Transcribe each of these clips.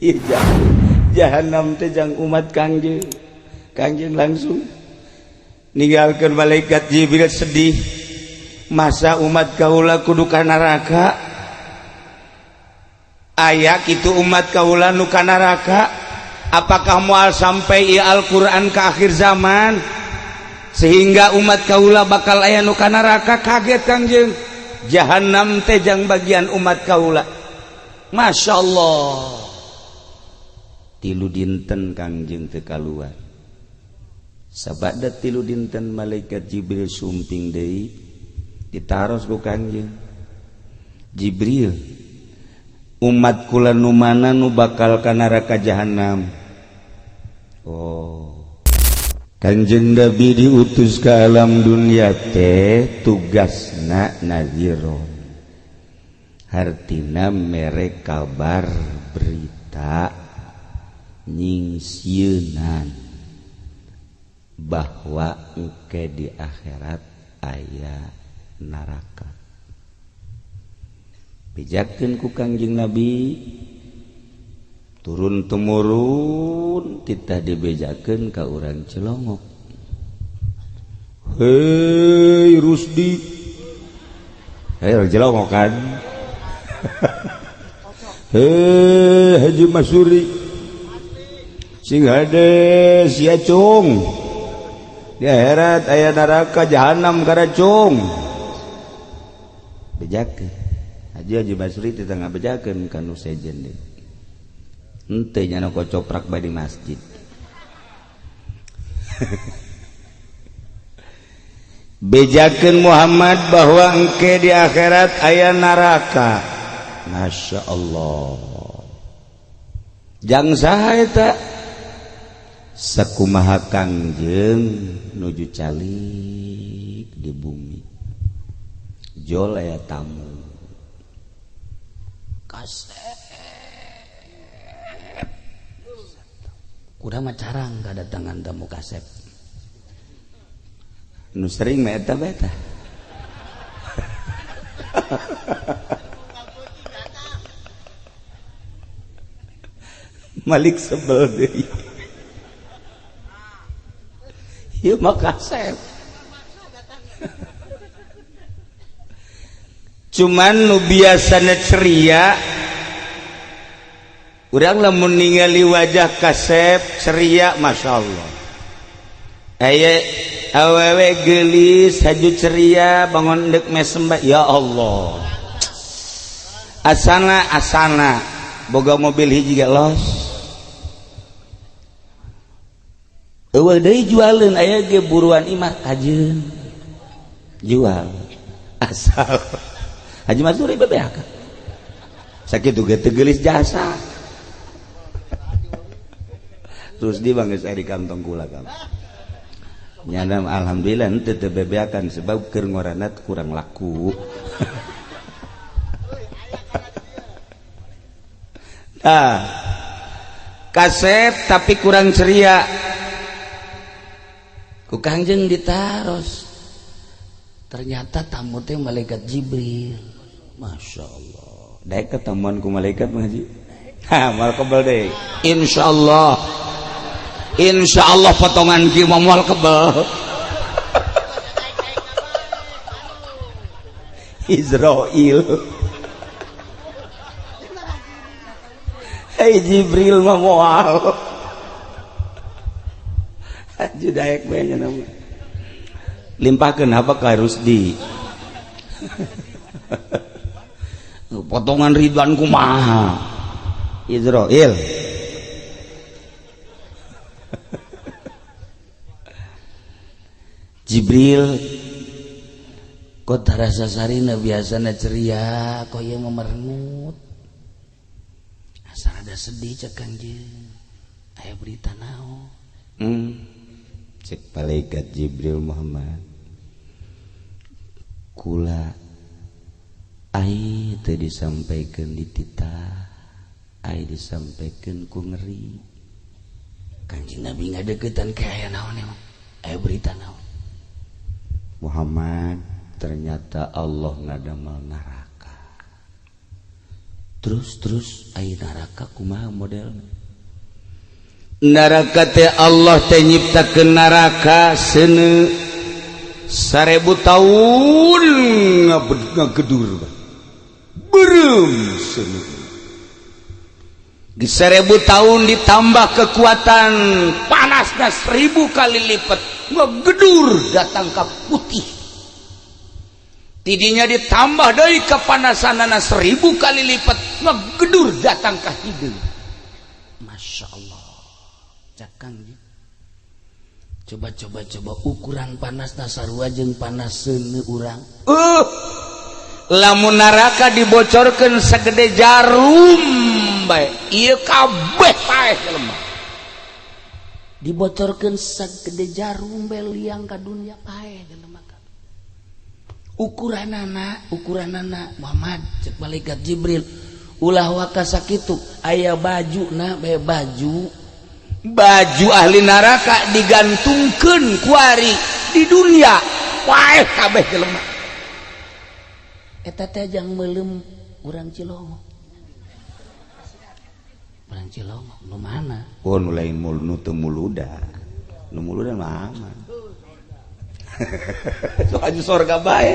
Iya, jahanam teh jang umat Kangjeng. Kangjeng langsung ninggalkeun malaikat Jibril sedih. Masa umat kaula kudu ka neraka? Aya kitu umat kaula nu ka neraka? Apakah moal sampai ieu Al-Qur'an ke akhir zaman sehingga umat kaula bakal aya nu ka neraka? Kaget Kangjeng. Jahanam teh jang bagian umat kaula. Masya Allah. 3 dinten Kangjeng teu kaluar. Sabada 3 dinten malaikat Jibril sumping deui, ditaros ku Kangjeng. Jibril, umat kula nu mana nu bakal ka neraka jahanam? Oh. Kanjeng Nabi diutus ke alam dunia teh tugasna nadhiron. Hartina mere kabar berita nyingsieunan bahwa engke di akhirat aya neraka. Bejakeun ku Kangjeng Nabi turun temurun titah dibejakeun ka urang Cilongok. Hei Rusdi, hei urang Cilongok kan. Hei Haji Masuri, sing hade sia cung, di akhirat aya neraka jahanam karacung. Bejakeun Haji Haji Masuri teh tengah bejakeun ka nu sejen deui. Henteu nya nu kocoprak bae di masjid. Bejakeun Muhammad bahwa engke di akhirat aya neraka. Masya Allah. Jang saha eta? Sakumaha Kangjeng nuju calik di bumi. Jol aya tamu. Kasep. Kuda mah carang kadatangan tamu kasep. Nu sering mah eta bae tah. Malik sebel deui. Ieu mah kasep. Cuman nu biasana ceria, urang lamun ningali wajah kasep ceria, Masya Allah. Aya awewe geulis haju ceria bangun deuk mesem bae, ya Allah. Asana asana boga mobil hiji ge los. Eueuh deui jualeun aya ge buruan imah kajeun. Jual asal Haji Masuri bebeak. Sakitu ge teu geulis jasa. Terus di bang geus di kantong kula kam. Nyana alhamdulillah henteu teu bebeakan sebab keur ngorana kurang laku. Tah. Kasep tapi kurang ceria. Ku Kangjeng ditaros. Ternyata tamu teh malaikat Jibril. Masya Allah. Daek ketemuan ku malaikat mah Haji. Ha, moal kebel deui. Insyaallah. Insyaallah potongan kieu mah moal kebel. Israil. Hei Jibril mah moal. Haji daek bae nya nama. Limpahkeun apa ka Rusdi. Potongan Ridwan kumaha? Israil. Jibril kok tarasa sarina biasana ceria kok ieu memerengut. Asa rada sedih cek Kangjeng. Aya berita naon? Cek malaikat Jibril Muhammad. Kula ai teu disampaikeun di titah, ai disampaikeun ku ngeri. Kangjeng Nabi ngadeukeutan ke aya naon emang? Aya berita naon? Muhammad, ternyata Allah ngadamel neraka. Terus ai neraka kumaha modelna? Neraka teh Allah teh nyiptakeun neraka seuneu 1000 tahun ngagedur beureum seuneu. Di 1000 tahun ditambah kekuatan panasnya 1000 kali lipat ngegedur datang ke putih. Tidinya ditambah dari kepanasanana 1000 kali lipat ngegedur datang ke hidung. Masya Allah. Cakang coba coba coba ukuran panas sarua jeung panas seuneu urang. Lamun neraka dibocorkeun segede jarum bae ieu kabeh paeh jelema. Dibocorkeun segede jarum bae liang ka dunya paeh jelema. Ukuranana Muhammad cek malaikat Jibril ulah waka sakitu aya baju na bae baju ahli neraka digantungkeun kuari di dunia paeh kabeh jelema. Eta teh jang meuleum urang Cilongok. Urang Cilongok nu mana? Oh nu lain nu teu muluda. Nu muluda mah aman. Sok aju sorga bae.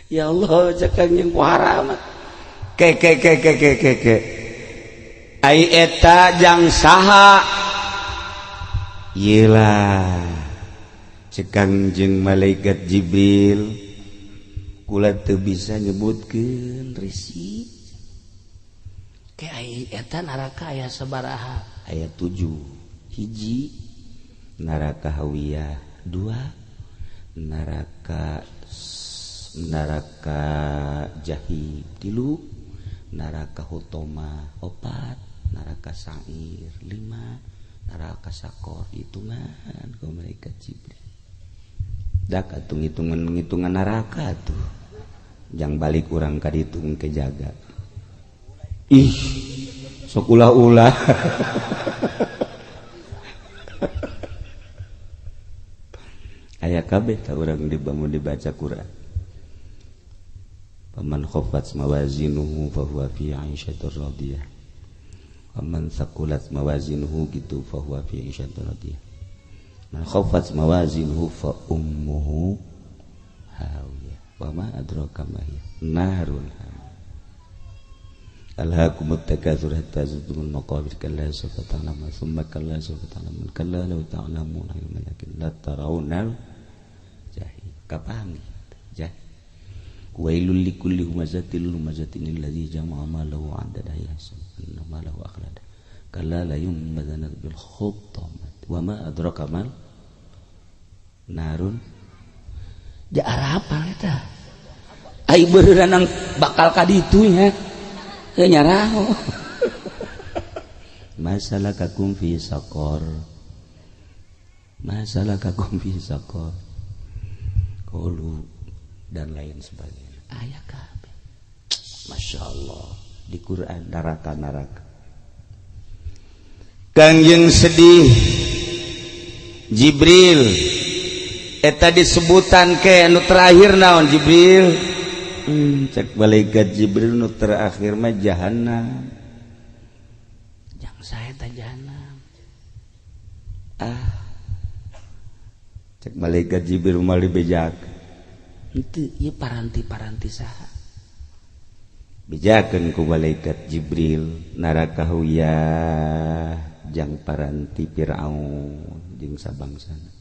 Ya Allah cek kanjeng ku haram. Ke ke ke ke ke ke ke. Ai eta jang saha? Yelah. Cek kanjeng malaikat Jibril kula teu bisa nyebutkeun risi. Ke ai eta neraka aya sabaraha? Aya 7. Hiji neraka hawiyah, 2 neraka jahim, 3 neraka hutoma, 4 neraka sa'ir, 5 neraka sakor. Hitungan ku malaikat Jibril. Dak atuh ngitungan neraka tuh. Jang balik urang ka ditu ke jaga. Ih, sok ulah-ulah. Aya kabeh ta urang dibangun dibaca Quran. Faman khaffat mawazinuhu fahuwa fi 'ishatir radiyah. Faman thaqulat mawazinuhu gitu fahuwa fi 'ishatir radiyah. Man khaffat mawazinuhu fa ummuhu hawiyah. Wa ma adraka ma hiya? Narun hamiyah. Alhaakumut takatsur hatta zurtumul maqabir kalla sawfa ta'lamun thumma kalla sawfa ta'lamun kalla law ta'lamuna ilmal yaqin la tarawunnal jahim. Kapanggih jahim. Wailul likulli humazatil lumazatin allazi jama'a malahu wa 'addada yahsab anna malahu akhlada kalla la yunbadhanna bil khuttamah wa ma adraka mal narun. Ja arapal eta ai beureunan bakal ka ditu nya heuh nyaraho. Masalakakum fi saqar, masalakakum fi saqar, qalu dan lain sebagainya. Aya kabeh. Masya Allah di Quran neraka-neraka. Kangjeng sedih Jibril eta disebutan ke nu terakhir naon Jibril? Cek malaikat Jibril nu terakhir mah jahanam. Jang saya ta jahanam. Ah. Cek malaikat Jibril mah dibejak. Henteu ieu paranti-paranti saha? Bejakeun ku malaikat Jibril neraka huyah jang paranti Firaun jeung sabangsana.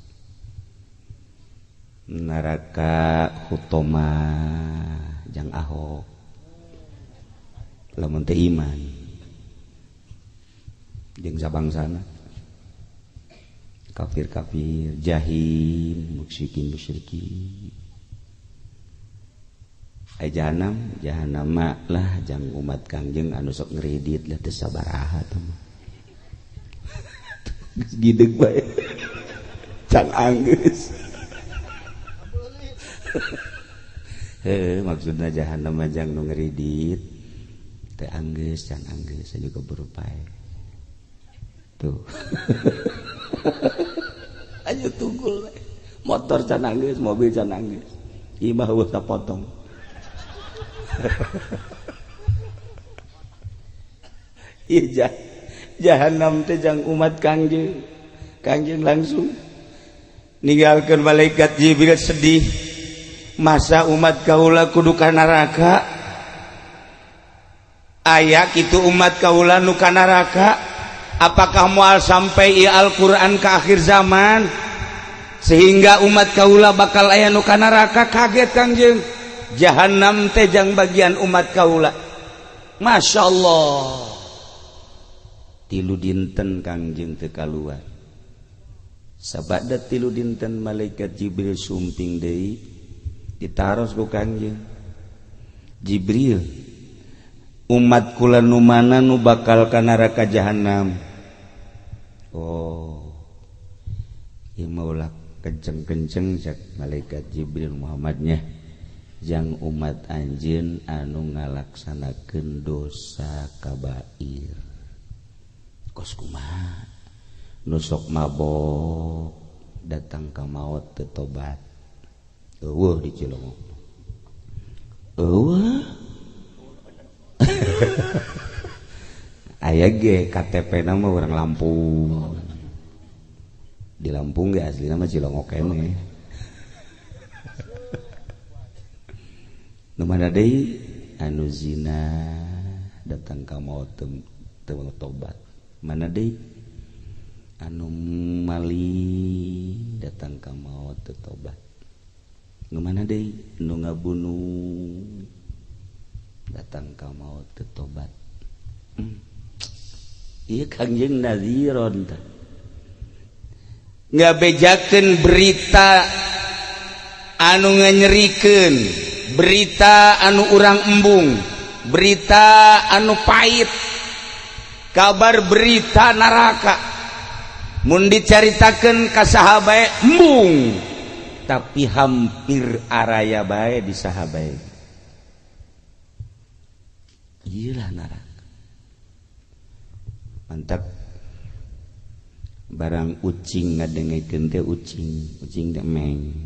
Neraka hutoma jang Ahok lamun teu iman jeung sabangsana. Kafir-kafir, jahim, musyrikin musyrikin. Ai jahanam, jahanam mah lah jang umat Kangjeng anu sok ngredit lah teu sabaraha teh mah. Geus gideg bae. Can anggeus. Heuh, maksudna jahanam mah jang nu ngredit teu anggeus, can anggeus juga berupae. Tuh. Ayo tunggul bae. Motor can anggeus, mobil can anggeus. Imah eueuh sapotong. Iya, jahanam teh jang umat Kangjeng. Kangjeng langsung ninggalkeun malaikat Jibril sedih. Masa umat kaula kudu ka neraka? Aya kitu umat kaula nu ka neraka? Apakah moal sampai ieu Al-Qur'an ke akhir zaman sehingga umat kaula bakal aya nu ka neraka? Kaget Kangjeng. Jahanam teh jang bagian umat kaula. Masya Allah. 3 dinten Kangjeng teu kaluar. Sabada 3 dinten malaikat Jibril sumping deui, ditaros ku Kangjeng Jibril, umat kula nu mana nu bakal ka neraka jahanam? Oh, ieu mah ulah kenceng-kenceng, cek malaikat Jibril, Muhammadnya, jang umat anjeun anu ngalaksanakeun dosa kabair. Kos kumaha? Nu sok mabok, datang ka maot teu tobat. Eueuh di Cilongok. Eueuh. Aya ge KTP na mah urang Lampung. Di Lampung ge aslina mah Cilongok keneh. Nu mana deui anu zina datang ka maot teu tobat. Mana deui anu maling datang ka maot teu tobat. Nu mana deui nu ngabunuh datang ka maot teu tobat. Ieu Kangjeng naziron tah. Ngabejakeun berita anu nganyerikeun, berita anu urang embung, berita anu pahit, kabar berita neraka. Mun dicaritakeun ka saha bae embung, tapi hampir araya bae di saha bae. Iyalah neraka. Mantap. Barang ucing ngadengekeun teh ucing, ucing teh meng.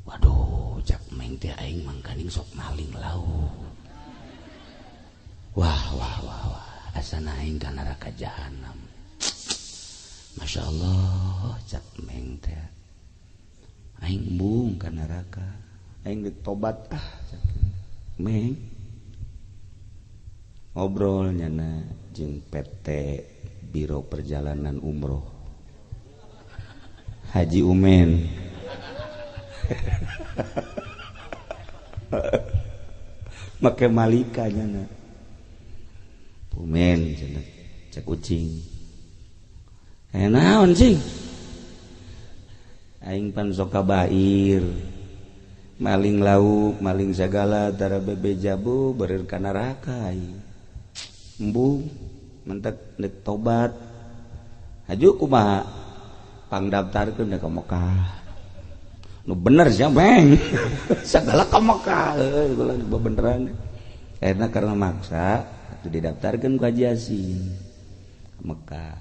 Waduh, cak meng teh aing mangkaning sok maling lauk. Wah wah wah wah, asana aing ka neraka jahanam. Masya Allah, cak meng teh aing embung ka neraka, aing geus tobat ah, cak meng. Ngobrol nyana jeung PT Biro Perjalanan Umroh Haji Umen. Make malika nyana. Umen cenah cek ucing. Naon cing? Aing pan sok kabair. Maling lauk, maling sagala tara bebe jabu beureun ka neraka aing. Embung mentek nek tobat. Haju kumaha? Pangdaftarkeun ka Mekah. Nu bener sia meng. Sagala ka Mekah heuh kula bebeneran. Akhirna karena maksa atuh didaftarkeun ku Haji Yasin ka Mekah.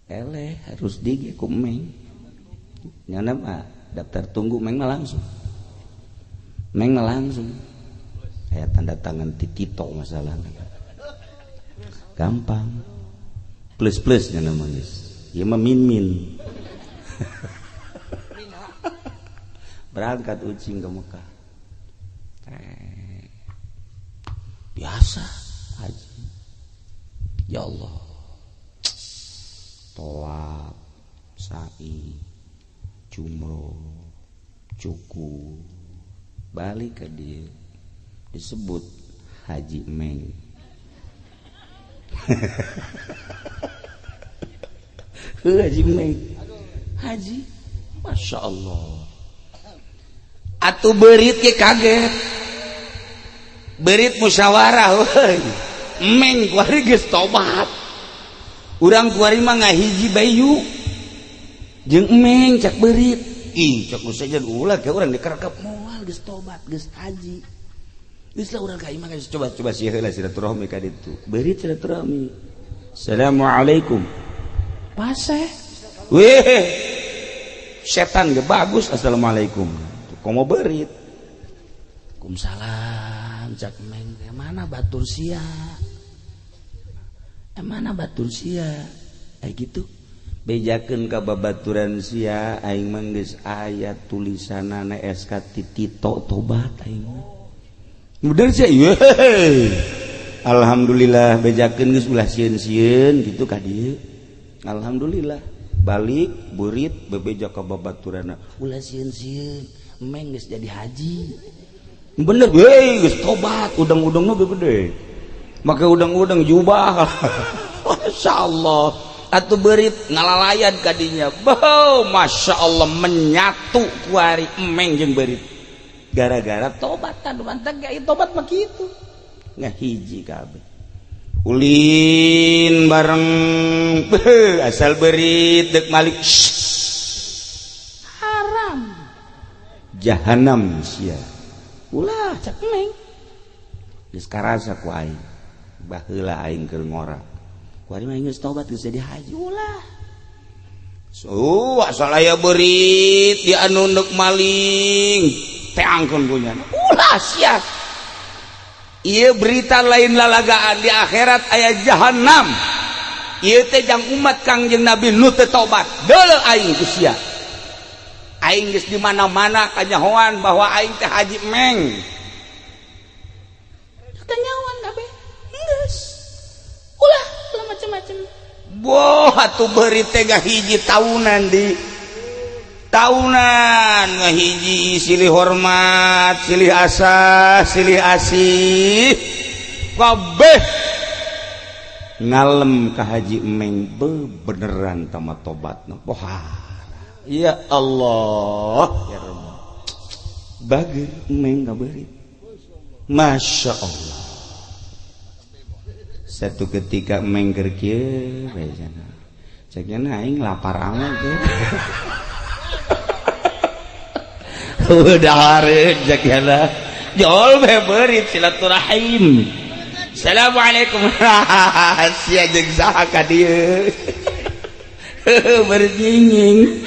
Eleh harus dige ku meng. Nyana mah daftar tunggu meng mah langsung. Meng mah langsung. Aya tanda tangan ti Tito masalahna. Gampang. Plus-plus nyana mah geus. Ieu mah min-min. Berangkat ucing ke Mekah. Biasa haji. Ya Allah. Tawaf, sa'i, jumroh, cukur, balik ke dia disebut Haji Meng. Haji Meng. Haji, Masya Allah. Atuh berit ke kaget. Berit musyawarah euy. Meng kuari geus tobat. Urang kuari mah ngahiji bayu. Jeung emeng cak berit. Ih, cak nu sejen ulah ke urang dikerekep moal geus tobat, geus haji. Geus lah urang ka imah geus coba-coba sih heula silaturahmi ka ditu. Berit silaturahmi. Assalamualaikum. Paseh. Weh. Setan ge bagus assalamualaikum. Komo berit. Waalaikumsalam cak meng teh mana batur sia? Mana batur sia? Ai gitu. Bejakeun ka babaturan sia aing mah geus aya tulisanana SK Tito tobat aing mah. Bener sia ieu. Alhamdulillah bejakeun geus ulah sieun-sieun gitu ka dieu. Alhamdulillah balik burit bebeja ka babaturanna ulah sieun-sieun emeng geus jadi haji. Bener we geus tobat udang-udangna gede. Make udang-udang jubah. Masyaallah atuh beurit ngalalayan ka dinya. Beuh masyaallah menyatu kuari emeng jeung beurit. Gara-gara tobatan mantap ge tobat mah kitu. Ngahiji kabeh. Ulin bareng asal berit dek malik haram jahanam sia ulah cak neng geus karasa ku aing baheula aing keur ngora ku aing mah geus tobat geus jadi haji ulah so asal aya berit di anu deuk maling teangkeun punya ulah sia. Ieu berita lain lalagaan di akhirat aya jahanam. Ieu teh jang umat Kangjeng Nabi nu teu tobat. Deuleu aing ku sia. Aing geus di mana-mana kanyahoan bahwa aing teh haji meng. Kanyahoan kabeh. Geus. Ulah ulah macem-macem. Boh atuh beurit teh hiji taunan di tahunan ngahiji silih hormat silih asah silih asih kabeh ngalem ka Haji Emeng beneran tamat tobatna pohara ya Allah ya Rabb bager Emeng kaberit Masya Allah. Satu ketika Emeng keur kieu bae cenah cek nya aing lapar amat teh. Udah hareut jagiana jol beberit silaturahim. Assalamualaikum. Sia jeung saha ka dieu beurit nyinging.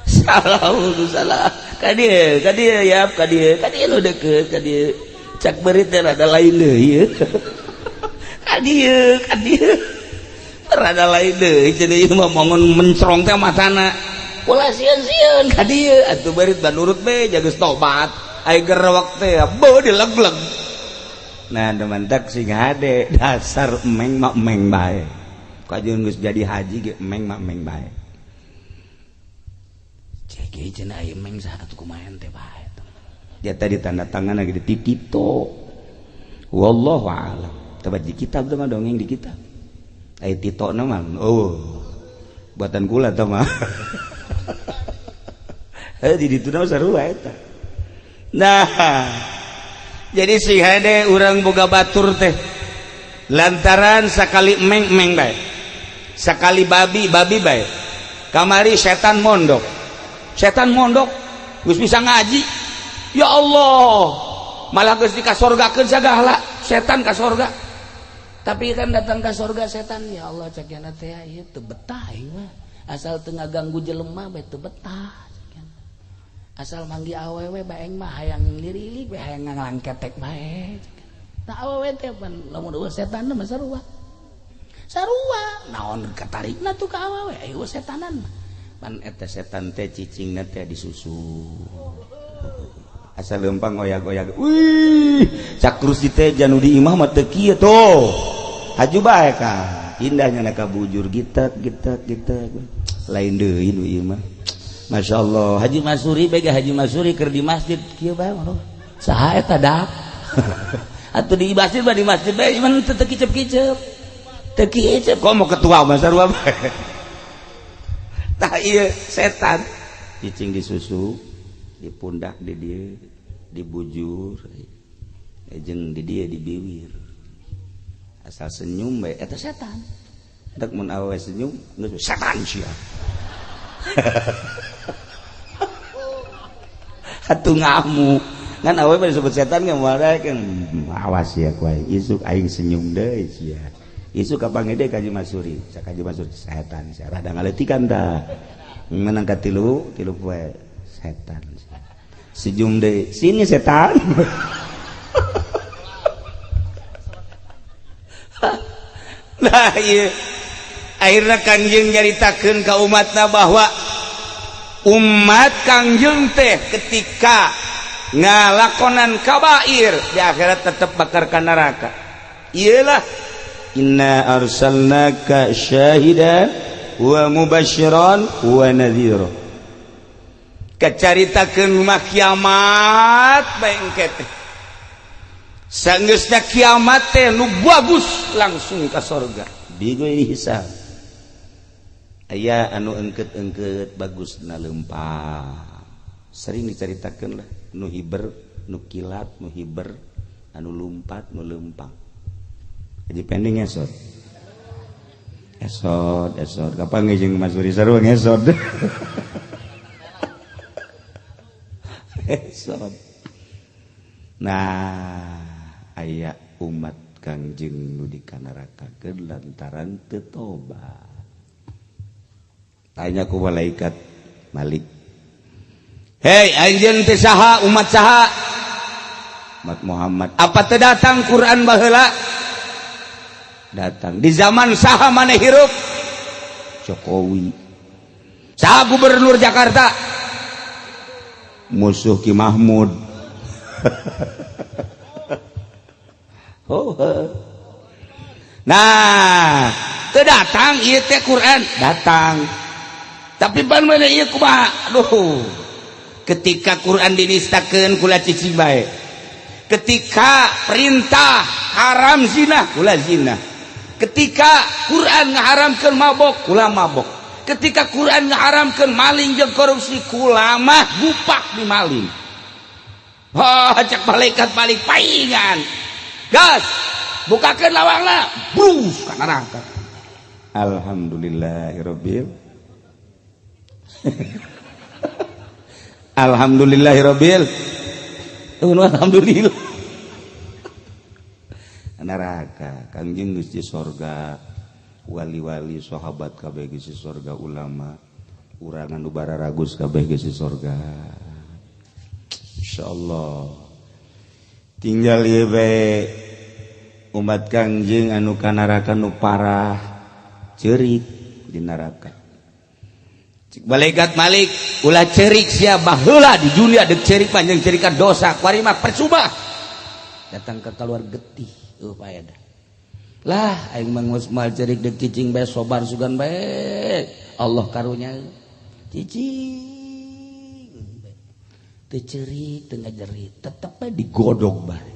Salah salah ka dieu yap ka dieu nu deukeut ka dieu cak beurit teh rada lain deui ieu ka dieu rada lain deui cenah ieu mah mongon mencrong teh matana ulah sieun-sieun ka dieu atuh beurit banurut be jageus tobat ai gerewak teh beuh dilegleg. Nah demantak sing hade dasar emeng mah emeng bae kajeun geus jadi haji ge emeng mah emeng bae cek ge cenah aya emeng saha atuh kumaha teh bae dia tadi tanda tangan lagi di Tito wallahu alam teh di kitab teh mah dongeng di kitab ai Tito na mah oh buatan kula teh mah. Di ditu mah sarua eta. Nah, jadi sing hade urang boga batur teh lantaran sakali emeng-emeng bae. Sakali babi, babi bae. Kamari setan mondok. Setan mondok geus bisa ngaji. Ya Allah, malah geus dikasorgakeun sagala, setan ka sorga. Tapi kan datang ka sorga setan, ya Allah cek yana teh ieu teu betah ieu mah. Asal teu ngaganggu jelema bae teu betah. Asal manggi awewe bae mah hayang lirilik bae hayang ngalangketek bae. Tah awewe teh pan lamun eueuh setan mah sarua. Sarua naon katarikna tuh ka awewe eueuh setanan mah. Pan eta setan teh cicingna teh disusu. Asal leumpang oyak-oyak. Wih, cak kursi teh janu di imah mah teu kieu tuh. Haju bae ka. Indahnya na kabujur gitak gitak gitak. Lain deui nu ieu mah. Masya Allah Haji Masuri bega Haji Masuri keur di masjid kieu bae mah saha eta dak atuh di masjid mah di masjid bae cuman teu kicep-kicep teu kicep kok mau ketua mah sarua bae tah ieu setan cicing di susu di pundak di dieu dibujur jeung di dieu di biwir asal senyum bae eta setan dek mun awewe senyum geus setan sia. Atuh ngamu ngan awewe mah disebut setan ge moal daek awas ya ku aing isuk aing senyum deui sia isuk kapanggih deui ka Haji Masuri cak Haji Masuri setan sia rada ngaleutikan tah menang ka tilu tilu poe setan sia. Sejum deui, sini setan. Nah ieu akhirna Kangjeng nyaritakeun ka umatna bahwa umat Kangjeng teh ketika ngalakonan kabair di akhirat tetep bakar ka neraka. Iyalah inna arsalnaka syahidan wa mubasyiran wa nadhira. Kacaritakeun mah kiamat bae engke teh. Sanggeusna kiamat teh nu bagus langsung ka sorga. Bigoi hisab. Aya anu engket-engket bagus na lempang. Sering diceritakeun lah nu hiber, nu kilat, nu hiber, anu lumpat, nu lempang. Jadi pending esot. Esot, esot. Kapan jeung Mas Suri sarua ngesot. Esot. Nah, aya umat Kangjeng nu dikanarakakeun lantaran teu tobat. Tanya ku malaikat Malik. Hei, anjeun teh saha? Umat saha? Umat Muhammad. Apa teu datang Quran baheula? Datang. Di zaman saha maneh hirup? Jokowi. Saha gubernur Jakarta? Musuh Ki Mahmud. Oh. Nah, teu datang ieu teh Quran, datang. Tapi pan mana ieu kumaha? Aduh. Ketika Quran dinistakeun kula cicing bae. Ketika perintah haram zina, kula zina. Ketika Quran ngaharamkeun mabok, kula mabok. Ketika Quran ngaharamkeun maling jeung korupsi, kula mah gupak di maling. Oh, cek malaikat balik paingan. Gas, bukakeun lawangna, brus ka neraka. Alhamdulillahirabbil. Alhamdulillahirabbil. Alhamdulillah. Neraka, Kangjeng geus di sorga, wali-wali sahabat kabeh geus di sorga, ulama, urang anu bararagus kabeh geus di sorga. Insyaallah. Tinggal ieu bae umat Kangjeng anu ka neraka nu parah ceurik di neraka. Cik malaikat Malik ulah cerik sia baheula di dunia deuk cerik panjang cerikan dosa kuari mah percuma. Datang ke keluar getih eueuh paedah. Lah aing mah geus moal cerik deuk cicing bae sobar sugan bae. Allah karunya cicing teu cerik teu ngajerit tetep bae digodog bae.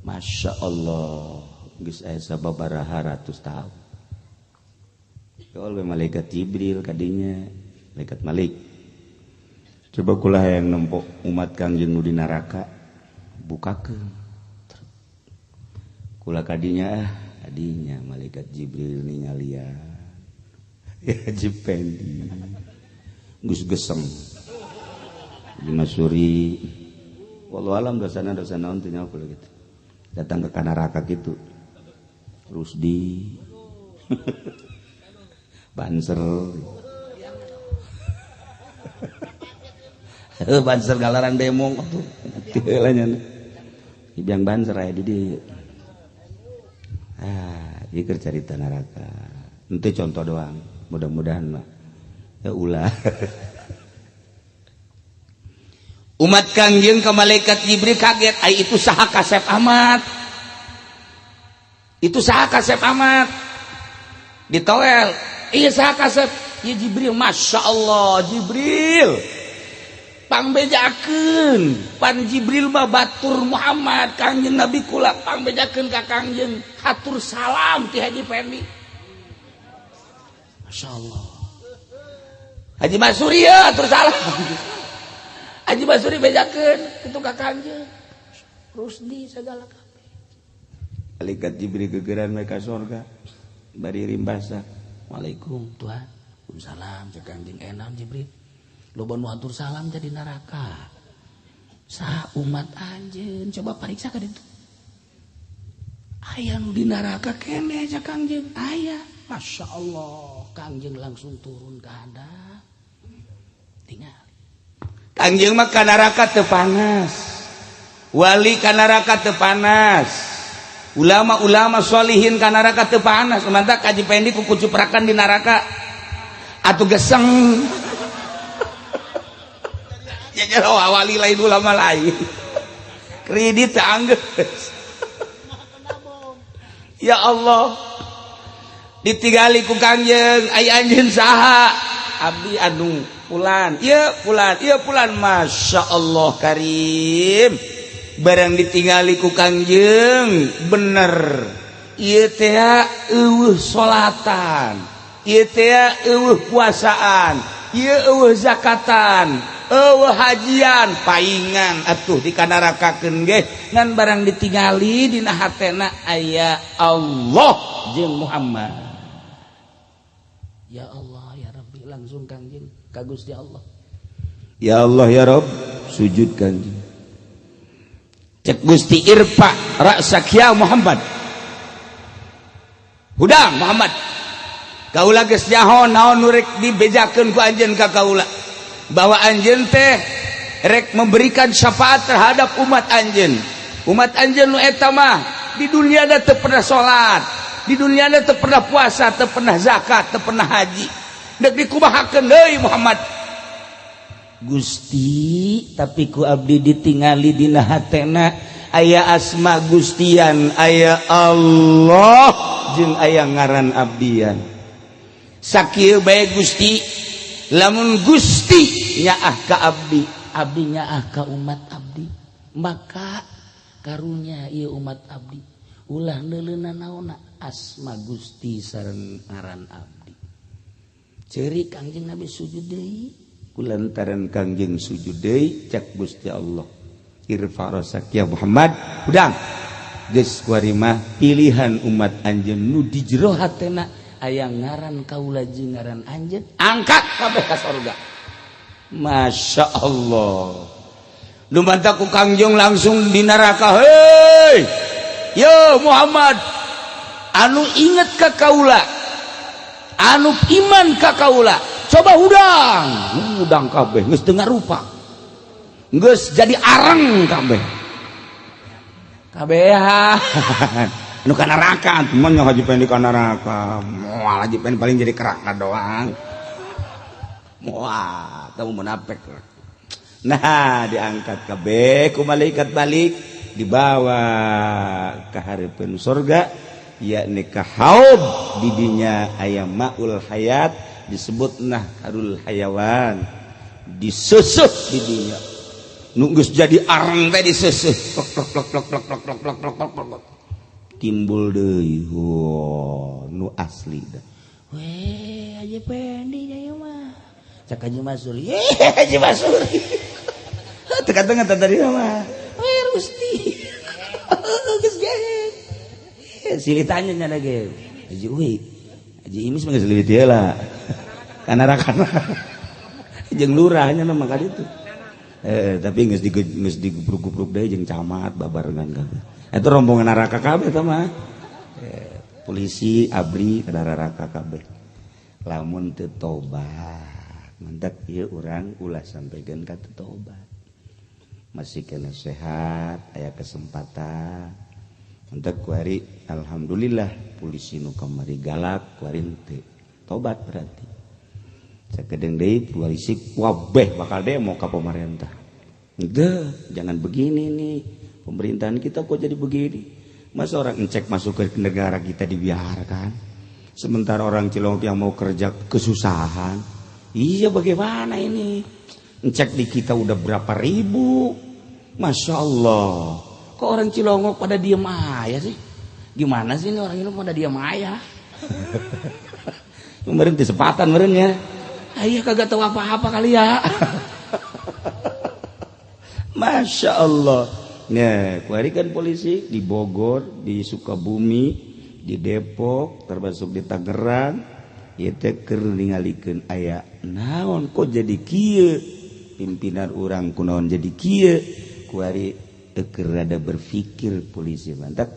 Masya Allah geus aya sababaraha ratus tahun. Kalau malaikat Jibril kadinya malaikat Malik. Coba kula yang nempok umat Kangjeng nu di neraka bukakeun. Kula kadinya kadinya malaikat Jibril ningalian. Ya Jipendi. Geus geseng. Masuri. Wallahu alam dosana dosa naon teu nyaho kula gitu. Datang ke neraka gitu. Rusdi. Banser. Banser galaran demo tuh. Heula nya. Biang banser aya di dieu. Ah, ieu keur carita neraka. Henteu contoh doang. Mudah-mudahan mah ya ulah. Umat Kangjeng ke malaikat Jibril kaget, ai itu saha kasep amat. Itu saha kasep amat. Ditoel, iya saha kasep? Ya Jibril, Masya Allah Jibril. Pangbejakeun, pan Jibril mah batur Muhammad, Kangjeng Nabi kula pangbejakeun ka Kangjeng, hatur salam ti Haji Pendi. Masya Allah. Haji Masuri ya hatur salam. Haji Masuri bejakeun kitu ka Kangjeng. Rusdi segala kabeh. Malaikat Jibril gegeran mereka sorga. Bari rimbasa. Waalaikum Tuhan. Waalaikumsalam cek Kangjeng enam Jibril. Loba nu hatur salam jadi neraka. Sa umat anjeun coba pariksa ka ditu. Aya nu di neraka keneh cek Kangjeng. Aya. Masya Allah, Kangjeng langsung turun ke handap. Tinggal. Kangjeng mah ka neraka teu panas, wali ka neraka teu panas, ulama-ulama sholihin ka neraka teu panas. Mantap Haji Pendi ku kucuprakan di neraka atau geseng ya, wali lain, ulama lain, kredit anggeus. Ya Allah, ditinggali ku Kangjeng, "Ai anjeun saha?" "Abdi anu fulan, ieu fulan, ieu fulan." Masya Allah karim, barang ditinggali ku Kangjeng, bener ieu teh euweuh salatan, ieu teh euweuh puasaan, ieu euweuh zakatan, euweuh hajian, paingan atuh dikanarakakeun ge. Ngan barang ditingali dina hatena aya Allah jeung Muhammad. Ya Allah ya Rabbi, langsung Kangjeng ka Gusti Allah, "Ya Allah, ya Rabb," sujud Kangjeng. Cek Gusti, "Irfa ra'sak ya Muhammad." "Hudang Muhammad, kaula geus nyaho naon nu rek dibejakeun ku anjeun ka kaula, bahwa anjeun teh rek memberikan syafaat terhadap umat anjeun. Umat anjeun nu eta mah di dunia teu pernah salat, di dunia teu pernah puasa, teu pernah zakat, teu pernah haji. Dek dikumahakeun deui, Muhammad?" "Gusti, tapi ku abdi ditingali dina hatena aya asma Gustian, aya Allah jeung aya ngaran abdian. Sakieu bae Gusti, lamun Gusti nyaah ka abdi, abdi nyaah ka umat abdi, maka karunya ieu umat abdi ulah neuleunan naonna asma Gusti sareng ngaran abdi." Ceurik Kangjeng Nabi, sujud deui. Kulantaran Kangjeng sujud deui, cek Gusti Allah, "Irfa rasak ya Muhammad." Hudang geus kuari mah pilihan umat anjeun nu di jero hatena aya ngaran kaula jeung ngaran anjeun, angkat kabeh ka sorga. Masya Allah, lumantak ku Kangjeng langsung di neraka, "Hei yo Muhammad, anu inget ka kaula, anu iman ka kaula, coba hudang." Hudang kabeh, geus teu ngarupa, geus jadi arang kabeh kabehan nu ka neraka. Temen Haji Pendi ka neraka moal, Haji Pendi paling jadi kerakna doang, moal kamu munafik. Nah, diangkat kabeh ku malaikat, balik dibawa ke hareupeun surga, yakni ka haud. Didinya aya maul hayat, disebut nahrul hayawan. Diseuseuh didinya, nu geus jadi arang teh diseuseuh, plok plok plok plok plok plok plok plok plok plok plok, timbul deui. Oh, nu asli dah. "Weh, Haji Pendi nya mah," cak Haji Masuri. "Ye, Haji Masuri teka tengah tadi mah. Weh, Rusti geus ge silih tanya nya ge Haji Uwi, Haji Imis mah geus leuwih teu lah kana rakana jeung lurahnya mah ka ditu." Eh, tapi geus di geus digubruk-gubruk deui jeung camat babarengan kabeh. Eta rombongan neraka kabeh eta mah. Eh, polisi abri ka neraka kabeh lamun teu tobat. Mantak ieu urang ulah sampaikeun ka teu tobat, masih kena sehat, aya kesempatan. Untuk kuari alhamdulillah polisi nu kamari galak, kuari teu tobat, berarti sakedeung deui polisi wabeh bakal demo ka pemerintah. "Deh, jangan begini nih, pemerintahan kita kok jadi begini? Masa orang encek masuk ke negara kita dibiarkan, sementara orang Cilongok yang mau kerja kesusahan? Iya, bagaimana ini? Encek di kita udah berapa ribu, Masya Allah. Kok orang Cilongok pada diem aja sih? Gimana sih ini, orang ini pada diem aja?" Kemarin kesempatan meureun ya. Iya, kagak tahu apa-apa kali ya. Masya Allah. Nah, kuari kan polisi di Bogor, di Sukabumi, di Depok, termasuk di Tangerang, ieu teh keur ningalikeun aya naon, kok jadi kieu, pimpinan urang kunaon jadi kieu. Kuari keur rada berpikir polisi. Mantap,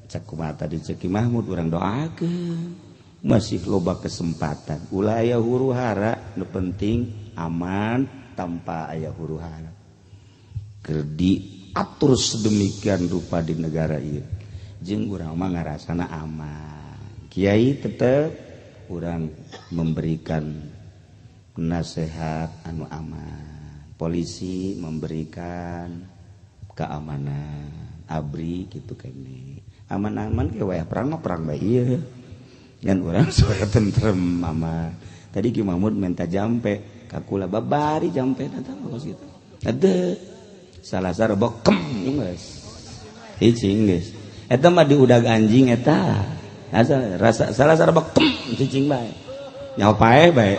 cak kumaha tadi cek Mahmud, urang doakeun, masih loba kesempatan, ulah aya huru hara, nu penting aman. Tanpa aya huru hara keur diatur sedemikian rupa di negara ieu, jeung urang mah ngarasana aman. Kiai tetep urang memberikan nasihat anu aman, polisi memberikan keamanan, ABRI gitu kene aman-aman. Ke wayah perang mah perang bae ieu, ngan urang supaya tentrem, aman. Tadi Ki Mahmud minta jampe ka kula, babari jampe eta kos kitu. Ada salah sarobok kem geus cicing geus. Eta mah di udag anjing eta asa rasa salah sarobok kem cicing bae, nyawa paeh bae.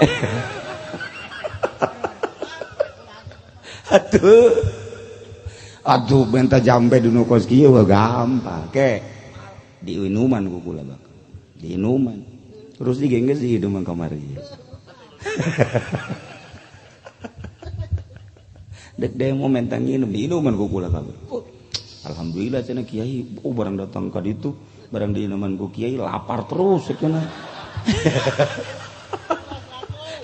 Aduh aduh, minta jampe di nu kos kieu gampang ke diinuman ku kula, bakal diinuman terus digengges di hiduman kamari. Dek demo minta nginum, diinuman ku kula kabeh. Oh, alhamdulillah cenah kiai, oh barang datang ka ditu, barang diinuman ku kiai lapar terus cenah.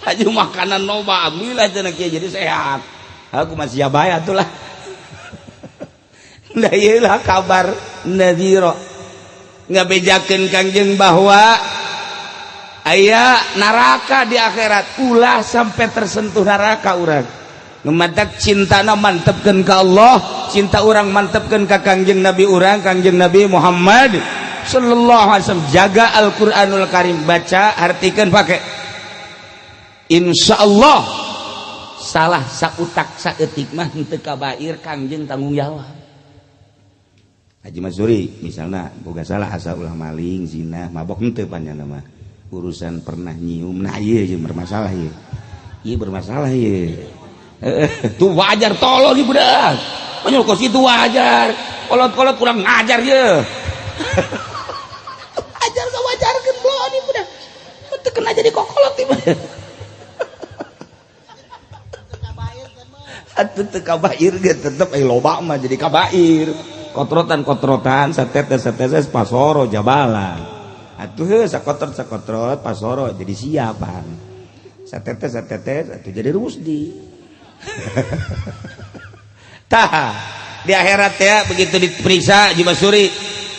Haji makanan loba, alhamdulillah cenah kiai jadi sehat. Aku masih bae atulah. Nah ieu lah kabar nadhiro ngabejakeun Kangjeng bahwa aya neraka di akhirat, ulah sampai tersentuh neraka urang. Ngematak cintana mantepkeun ka Allah, cinta urang mantepkeun ka Kangjeng Nabi urang, Kangjeng Nabi Muhammad sallallahu alaihi wasallam. Jaga Al-Qur'anul Karim, baca, artikan, pakai. Insyaallah salah sautak saeutik mah henteu kabair, Kangjeng tanggung jawab. Haji Masuri misalnya boga salah, asa ulah maling, zina, mabok henteu panjang mah urusan pernah nyium. Nah ieu ieu bermasalah, ieu ieu bermasalah ieu. Tuh wajar, tolong ibu budak banyak kos itu wajar, kolot-kolot kurang ngajar ye. Ajar gak wajarkeun belum ibu budak teu kena jadi kokolot ibu. Atuh teu kabair ge tetep aya loba mah jadi kabair, kotrotan-kotrotan satetes-satetes pasoro jabalan. Atuh heuh sakotrot sakotrot pasoro jadi siapan, satetes satetes atuh jadi rusdi. Tah di akhirat ya begitu diperiksa Haji Basuri,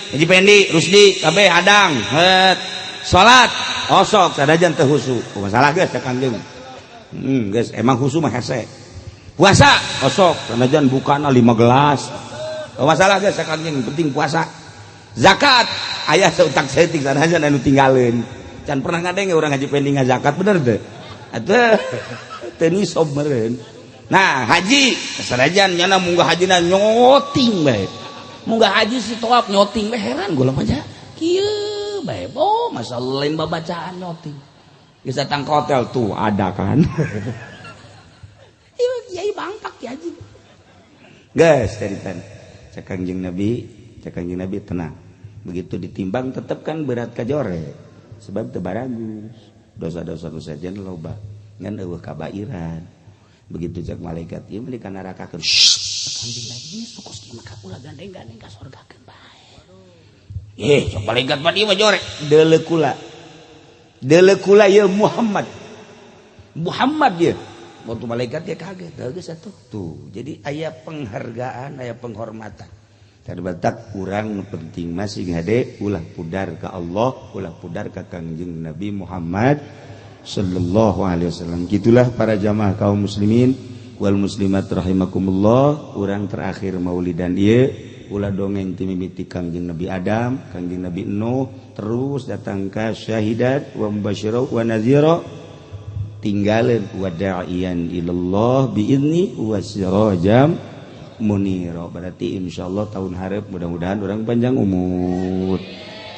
Haji Pendi, Rusdi kabeh hadang het salat osok sadajan teu husu, masalah geus cek Kangjeng. Geus emang husu mah hese. Puasa osok sanajan bukana 5 gelas. Oh, masalah geus Kangjeng, penting puasa. Zakat aya seutak saeutik sanajan anu tinggalin. Can pernah ngadenge urang Haji Pendi ngazakat, bener teu? Atuh teu nisob meureun. Nah, haji sanajan nyana munggah hajina nyoting bae. Munggah haji si toap nyoting bae, heran gua aja. Kieu bae, oh masalah lain babacaan nyoting. Geus datang ke hotel tuh ada kan. Ieu kiai bangpak ki haji. Geus cerita. Cek Kangjeng Nabi, cek Kangjeng Nabi tenang. Begitu ditimbang tetep kan berat kajore. Sebab teu baragus. Dosa-dosa nu sejen loba. Ngan eueuh kabairan. Begitu cek malaikat ieu mah dikanarakakeun. Kangjeng Nabi sukos kieu mah ulah gandeng-gandeng ka sorgakeun bae. Eh, cek malaikat mah ieu mah jore. Deuleu kula. Deuleu kula ieu Muhammad. Muhammad ieu. Waktu malaikat dia kaget, geus atuh. Tuh, jadi aya penghargaan, aya penghormatan. Terbatak urang penting masih hade ulah pudar ka Allah, ulah pudar ka Kangjeng Nabi Muhammad sallallahu alaihi wasallam. Gitulah para jamaah kaum muslimin wal muslimat rahimakumullah, urang terakhir maulidan ieu ulah dongeng ti mimiti Kangjeng Nabi Adam, Kangjeng Nabi Nuh, terus datang ka syahidat wa mubasysyira wa nadhira, tinggalin wada'iyan ilallah biizni wa sirajam munira. Berarti insyaallah tahun hareup mudah-mudahan orang panjang umur,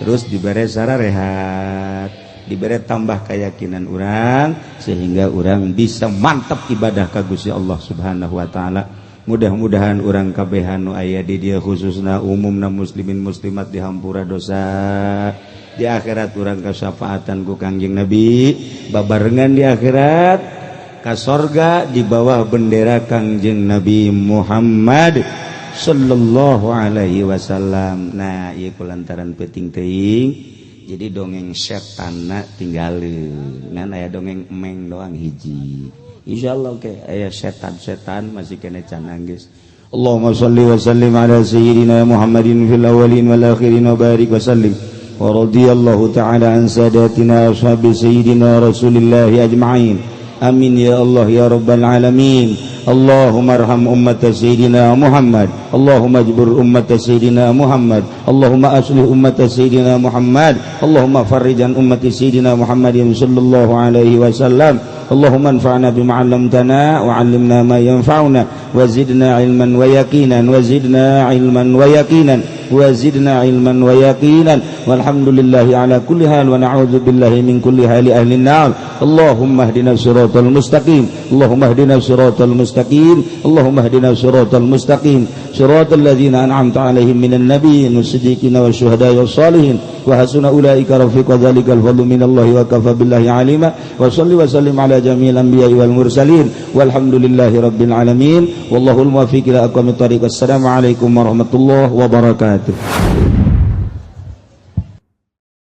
terus dibere sararehat, dibere tambah keyakinan orang sehingga orang bisa mantap ibadah ka Gusti Allah Subhanahu wa taala. Mudah-mudahan orang kabehan nu aya di dieu, khususna umumna muslimin muslimat, dihampura dosa di akhirat, urang kasyafaatan ku Kangjeng Nabi, babarengan di akhirat ka sorga di bawah bendera Kangjeng Nabi Muhammad sallallahu alaihi wasallam. Nah, ieu kulantaran penting teuing, jadi dongeng setanna tinggalin, ngan aya dongeng emeng doang hiji. Insyaallah oke, aya setan-setan masih kene can nangis. اللهم صل وسلم على سيدنا محمد في الأولين والآخرين وبارك وسلم ورضي الله تعالى عن ساداتنا أصحاب سيدنا رسول الله أجمعين. آمين يا الله يا رب العالمين. اللهم ارحم أمة سيدنا محمد. اللهم اجبر أمة سيدنا محمد. اللهم أصلح أمة سيدنا محمد. اللهم فرج عن أمة سيدنا محمد صلى الله عليه وسلم. اللهم انفعنا بما علمتنا وعلمنا ما ينفعنا وزدنا علما ويقينا، وزدنا علما ويقينا، وزدنا علما ويقينا. والحمد لله على كل حال ونعوذ بالله من كل حال أهل النار. اللهم اهدنا الصراط المستقيم. اللهم اهدنا الصراط المستقيم. اللهم اهدنا الصراط المستقيم، صراط الذين أنعمت عليهم من النبيين والصديقين والشهداء والصالحين، وحسن أولئك رفيقا. ذلك الفضل من الله وكفى بالله عليما. وصل وسلم على جميع الأنبياء والمرسلين، والحمد لله رب العالمين، والله الموفق إلى أقوم الطريق. السلام عليكم ورحمة الله وبركاته.